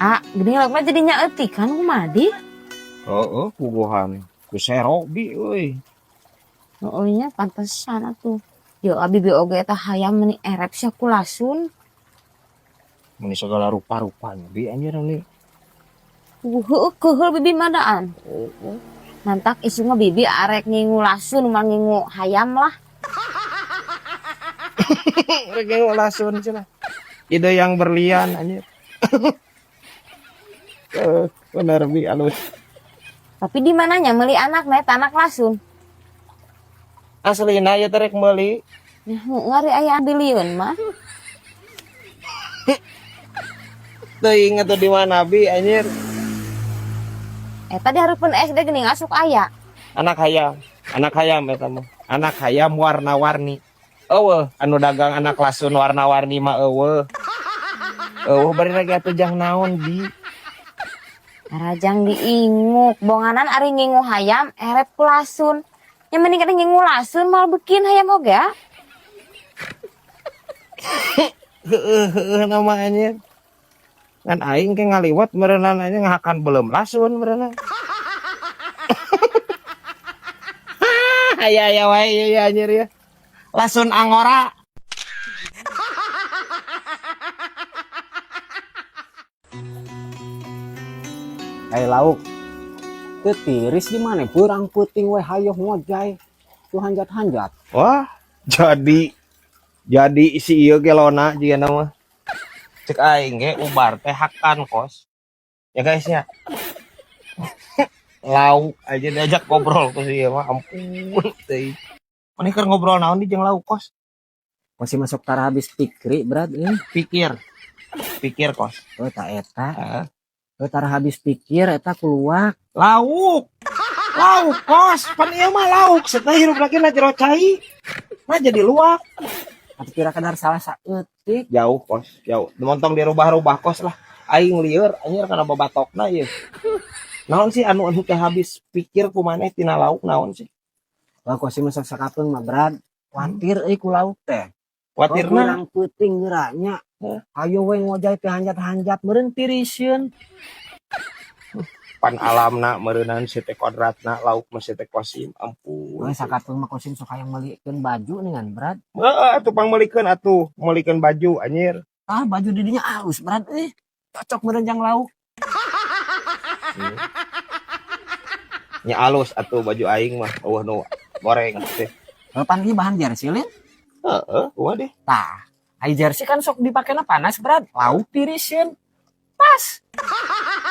Ah, geuning lauk mah jadi nyaeutik kan kumaha di? Heeh, puguhan. Ku sero bi euy. Oh nya, pantesan atuh. Yo abi bi oge eta hayam meuni erep sia ku lasun. Meuni segala rupa-rupanya bi anjir meuni. Heueuh, keuheul bibi madaan. Mantak isu mah bibi arek ngingu lasun mah ngingu hayam lah. Rek ngingu lasun cenah. Ide yang berlian anjir. Bener bi alus. Tapi di mananya meuli anak na eta anak lasun? Aslina ieu teh rek meuli. Nya heueuh ari aya bilieun mah. Teuing atuh di mana bi anjir. Eta di hareupeun SD geuning asuk aya. Anak hayam, anak hayam eta mah. Anak hayam warna-warni. Eueuh, anu dagang anak lasun warna-warni mah eueuh. Eueuh bari lagi atuh jang naon bi. Rajang diinguk, bonganan ari ngingu hayam erep ku lasun. Nya mending kana ngingu lasun moal beukin hayam oge ah. Heueuh heueuh nama anjir. Ngan aing ke ngaliwat meureunan anjing ngahakan belum lasun meureunan. Aya aya wae ieu ya anjir ya. Lasun angora. Hai lauk. Teu tiris di mana beurang peuting we hayoh ngojay. Ku hanjat-hanjat. Wah, jadi si ieu ge lona jigana mah. Cek aing ge ubar teh hakan kos. Ya guys ya. Lauk aja diajak ngobrol ku si ieu mah ampun teuing. Maneh keur ngobrol naon di jeung lauk kos? Masih masuk tara habis pikri berat euy. Pikir. Pikir kos. Oh tak eta. Heeh. Oh tara habis pikir eta keluak. Lauk. Lauk kos, pan ieu mah lauk setelah hirup lagi na jero cai. Nah jadi luak. Atuh kira kadar salah saeutik. Jauh kos, jauh. Montong dirubah-rubah kos lah. Aing lieur anjir kana babatokna ieu. Naon sih anu anu teh habis pikir ku maneh tina lauk naon sih? Lah kos sih masak sakapeung mah berat. Kuatir euy ku lauk teh. Kuatirna kurang peuting geura nya. Heh. Ayo we ngojay teh hanjat-hanjat meureun tiriseun. Pan alamna meureunnan si teh kodratna lauk mah si teh kosim ampun. We sakapeung mah kosim sok hayang meulikeun baju ningan berat. Heeh atuh pangmeulikeun atuh, meulikeun baju anjir. Ah baju di dinya alus berat euy. Cocok meureun jang lauk. Nya alus atuh baju aing mah eueuh nu goreng teh. Heuh pan ieu bahan jersey lin. Heeh, kumaha deh. Tah, ai jersey kan sok dipakena panas berat, lauk tiriseun. Pas.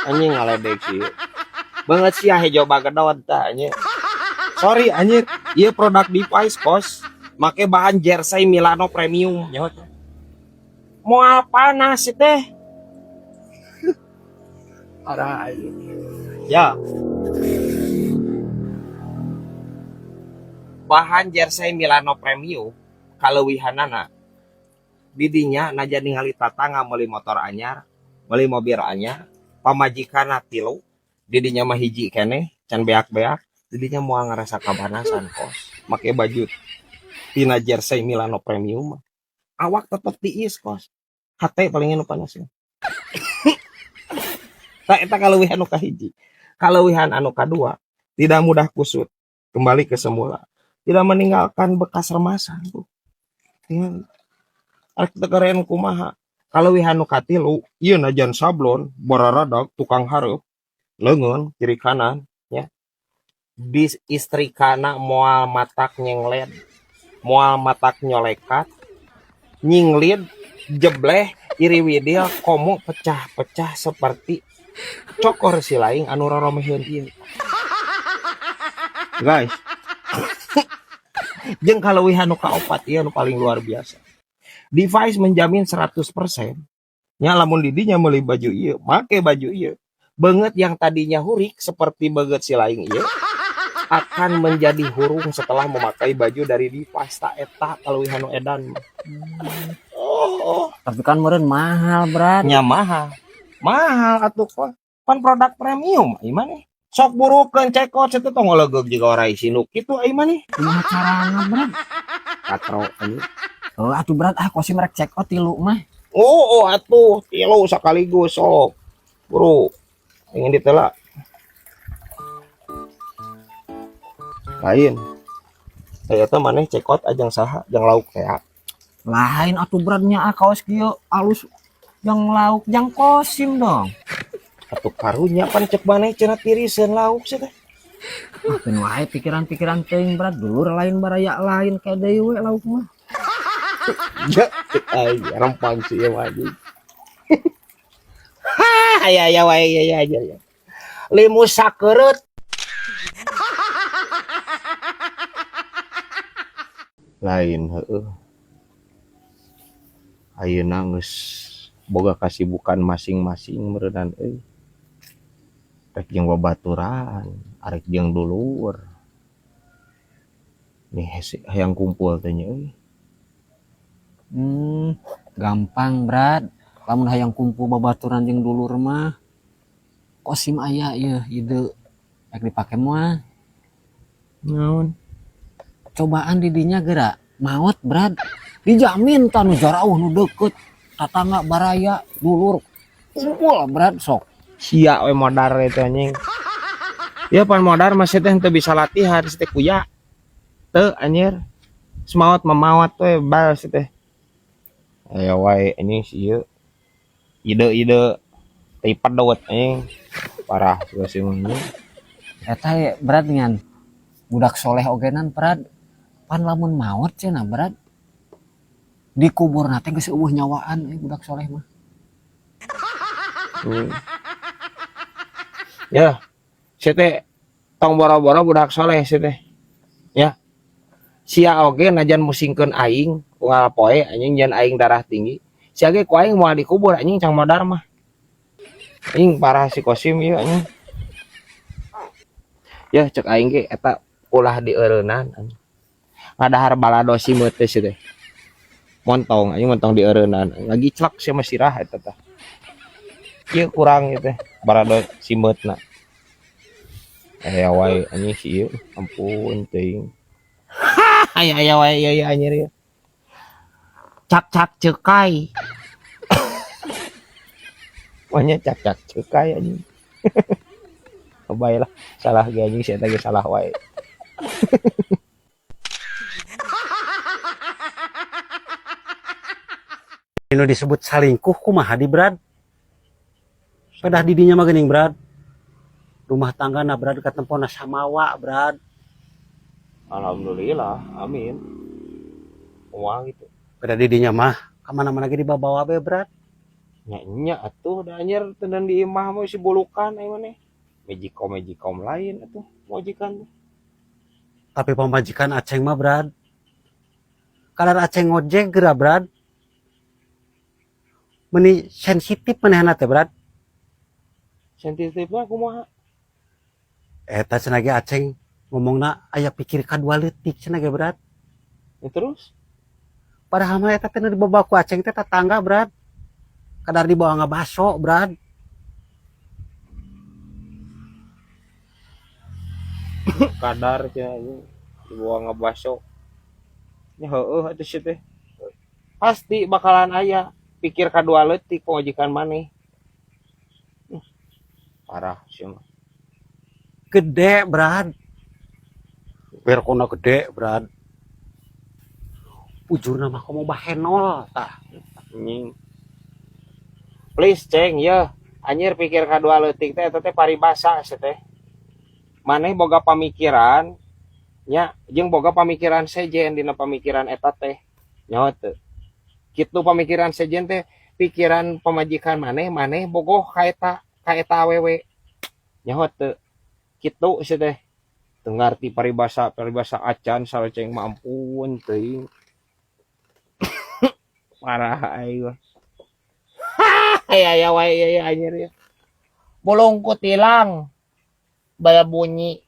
Anjing ngaledek sih. Banget sia hejo bagedon tah anjing. Sorry anjir, ieu produk device kos make bahan jersey Milano premium nyaho teh. Moal panas sih teh. Parah anjir. Ya. Bahan jersey Milano premium kaleuwihanana didinya najan ningali tatangga meuli motor anyar, meuli mobil anyar, pamajikanna tilu, didinya mah hiji keneh, can beak-beak, didinya moal ngarasa kabanasan kos. Make baju tina jersey Milano premium mah. Awak tetep tiis kos. Hate paling nu panas. Tah eta kaleuwihan nu kahiji. Kaleuwihan anu kadua, tidak mudah kusut, kembali ke semula. Tidak meninggalkan bekas remasan tuh. Tinggal arek teu keren kumaha. Kaleuwihan nu katilu, ieu najan sablon, bararadag tukang hareup, leungeun kiri kanan nya. Bis istrikana moal matak nyenglet, moal matak nyolekat, nyinglid, jebleh, iriwidil, komo pecah-pecah seperti cokor si laing anu roromeheun ieu. Guys. Jeung kaleuwihan nu kaopat ieu nu paling luar biasa. Device menjamin 100%. Nya lamun didinya meuli baju ieu, make baju ieu, beungeut yang tadinya hurik seperti beungeut si laing ieu akan menjadi hurung setelah memakai baju dari device. Ta eta kaleuwihan nu edan mah. Oh, oh. Tapi kan meureun mahal berat. Nya mahal. Mahal atuh kok. Pan produk premium ieu mah nih. Sok burukeun cekot cenah tong ngelegeug jiga orai sinuk kitu ieu mah nih. Kumaha carana berat? Katro anjing. Oh, atuh berat ah kosim rek check out tilu mah. Oh, oh atuh tilu sekaligus sok. Buru ingin ditela. Lain. Ternyata maneh cekot ajang saha jang lauk teh. Lain atuh beratnya ah kaos kieu alus jang lauk jang Kosim dong. Atuh karunya pan cek maneh cenah tiriseun lauk sih teh. Ah, keun wae pikiran-pikiran teuing berat dulur lain baraya lain kayak deui we lauk mah. Ya, cek aing rempang sih ieu mah anjing. Ha, aya aya wae ya ya ya. Limus sakereut. Lain heueuh. Ayeuna geus boga kasibukan masing-masing meureunan euy. Rek jeung babaturan, arek jeung dulur. Nih hese hayang kumpul teh nya euy. Gampang Brad. Lamun hayang kumpul babaturan jeung dulur mah Kosim aya ieu ide rek dipake moal. Naon? Cobaan didinya geura maot Brad. Dijamin tah nu jarauh nu deukeut tatangga baraya dulur kumpul Brad sok. Sia we modar eta anjing. Ya pan modar mah teh teu bisa latihan si teh kuya. Teu anjir. Semaot mamaot we bal si teh. Aya wae anjing si ieu. Ide-ide tai pedot anjing. Parah si mah anjing. Eta ye Brad ngan budak soleh ogenan Brad. Pan lamun maot cenah Brad. Dikuburna teh geus eueuh nyawaan euy budak soleh mah. Ya, si teh tong boro-boro budak soleh si teh. Ya. Sia oge najan musingkeun aing unggal poe anjing jan aing darah tinggi. Sia ge ku aing moal dikubur anjing cang modar mah. Anjing parah si Kosim ieu anjing. Ya cek aing ge eta ulah dieureunnan anjing. Ngadahar balado simeut teh si teh. Montong anjing montong dieureunnan. Lagi celak sia mah sirah eta tah. Ieu kurang ieu teh balado simeutna. Aya wae anjing si ieu ampun teuing. Aya aya wae ieu ieu anjir ieu. Cak-cak ceukai. Pokoknya cak-cak ceukai anjing. Bae lah salah ge anjing si eta ge salah wae. Nu disebut salingkuh kumaha di Brad? Pedah didinya mah geuning Brad. Rumah tangga na Brad katempona samawa Brad. Alhamdulillah, amin. Kumaha gitu. Pedah didinya mah kamana-mana ge dibawa bae Brad. Nya nya atuh da anjir teunan di imah mah si bulukan aya maneh. Magicom lain atuh majikan teh. Tapi pamajikan Aceng mah Brad. Kadar Aceng ngojek geura Brad. Meni sensitif manehna teh Brad. Sensitifna kumaha? Eta cenah ge Aceng ngomongna aya pikir kadua leutik cenah ge Brad. Ya terus? Padahal mah eta teh nu dibawa ku Aceng teh tatangga Brad. Kadar dibawa ngabaso Brad. Kadar cenah anjing dibawa ngabaso. Nya heueuh atuh sia teh. Pasti bakalan aya pikir kadua leutik pamajikan maneh. Parah sia mah. Gede Brad. Berkona gede Brad. Ujurna mah komo bahenol tah. Anjing. Please ceng yeuh. Anjir pikir kadua leutik teh eta teh paribasa sia teh. Maneh boga pamikiran nya jeung boga pamikiran sejen dina pamikiran eta teh. Nyaho teu? Kitu pamikiran sejen teh pikiran pamajikan maneh, maneh bogoh ka eta, ka eta awewe. Nyaho teu? Kitu sia teh. Teu ngarti paribasa, paribasa acan saroceng mah ampun teuing. Parah aing mah. Aya aya wae ieu anjir ieu. Bolong kutilang. Bala bunyi.